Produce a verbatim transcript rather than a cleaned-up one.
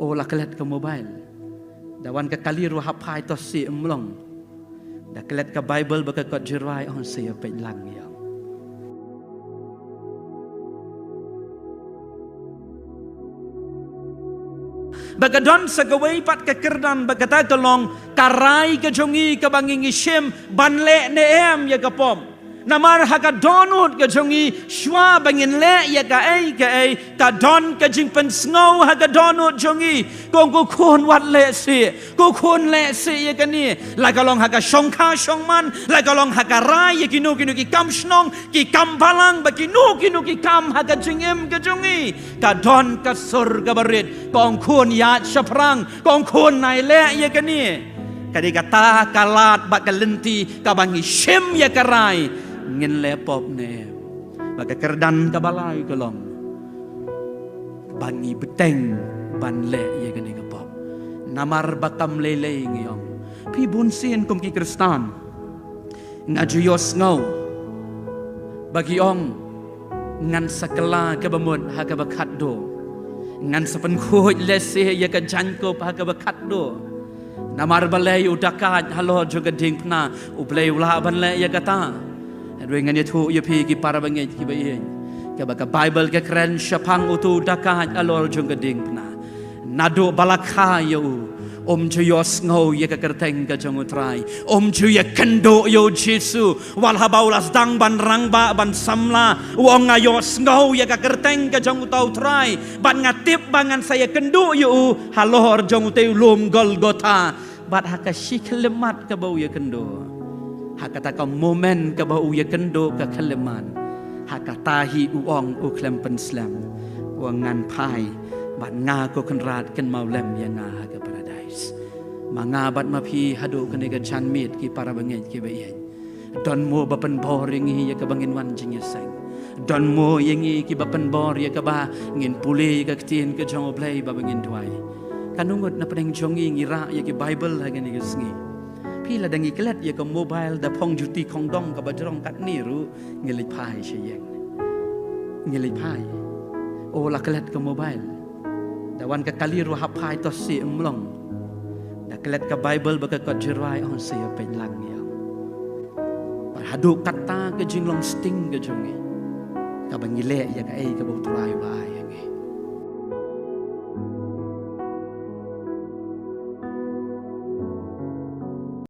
O la klet ka mobile. Da wan ka kali ruh hap phai to si em long. Da klet ka Bible ba ka kot Jirai ong sa ïa peit lang ïa. Ba ka don sa kawei pat ka kyrdan ba kata ka long ka rai ka jong ngi kaba ngi ngi shim ban leh ne em ïa ka pop. Namar ha ka dohnud ka jong ngi shuwa ba ngin leh ïa kaei kaei ka don ka jingpynsngew ha ka dohnud jong ngi. Ko, ko khun wat leh sih, ko khun leh sih ïa kane. La ka long ha ka shongkha shongman, la ka long ha ka rai ïa kino kino ki kam shnong, ki kam balang, ba kino kino ki kam ha ka jingim ka jong ngi. Ka don ka sur kaba rit, ka ong khun ïaid shaphrang, ka ong khun nai leh ïa kane. Ka dei kata ka lad bad ka lynti kaba ngi shim ïa ka rai ngin leh pop ne em. Bad ka kyrdan kaba lai ka long ba ngi bteng ban leh ïa kane ka pop. Namar ba kam lei lei ngi ong. Phi, bun sien kum ki Khristan nga ju ïohsngew ba ki ong ngan sa kylla kaba mut ha kaba khatduh. Ngan sa pynkhuid lehse ïa ka jaiñkup ha kaba khatduh. Namar balei? U dakait halor jong ka diengphna, U Blei u lah ban leh ïa kata. Hynrei ngan ïathuh ïa phi ki para bangeit kiba ïeit, kaba ka Bible ka kren shaphang utu u dakait halor jong ka diengphna. Naduh ba la kha ïa u, um ju ïohsngew ïa ka kyrteng ka jong U Trai, um ju ïakynduh ïa U Jisu. Wat haba u la sdang ban rangbah ban samla, u ong nga ïohsngew ïa ka kyrteng ka jong uta U Trai, bad nga tip ba ngan sa ïakynduh ïa u halor jong utei u lum Golgotha. Bad ha ka shi khyllipmat kaba u ïakynduh, ha kata ka moment kaba u ïakynduh ka khyllipmat, ha kata hi u ong, u khlem pynslem, u ong ngan phai bad nga ko Kynrad kynmaw lem ïa nga ha ka paradais. Ma nga bad ma phi haduh kane ka janmiet ki para bangeit kiba ïeit. Don mo ba pynbor ïa ngi ïa kaba ngin wan jingïaseng? Don mo ïa ngi kiba pynbor ïa kaba ngin pule ïa ka ktien ka jong U Blei ba ba ngin duwai? Katno ngut na pdeng jong ngi ngi rah ïa ki Bible ha kane ka sngi? Phi, lada ngi klet ïa ka mobile da phong juti khongdong kaba jrong katne ruh ngi leit phai sha ïing. Ngi leit phai. O la klet ka mobile. Da wan ka kali ruh hap phai to si em long. Da klet ka Bible ba ka kot Jirai ong sa ïa peit lang ïa. Bad haduh kata ka jinglong sting ka jong ngi, kaba ngi leh ïa kaei kaba U Trai u la ai.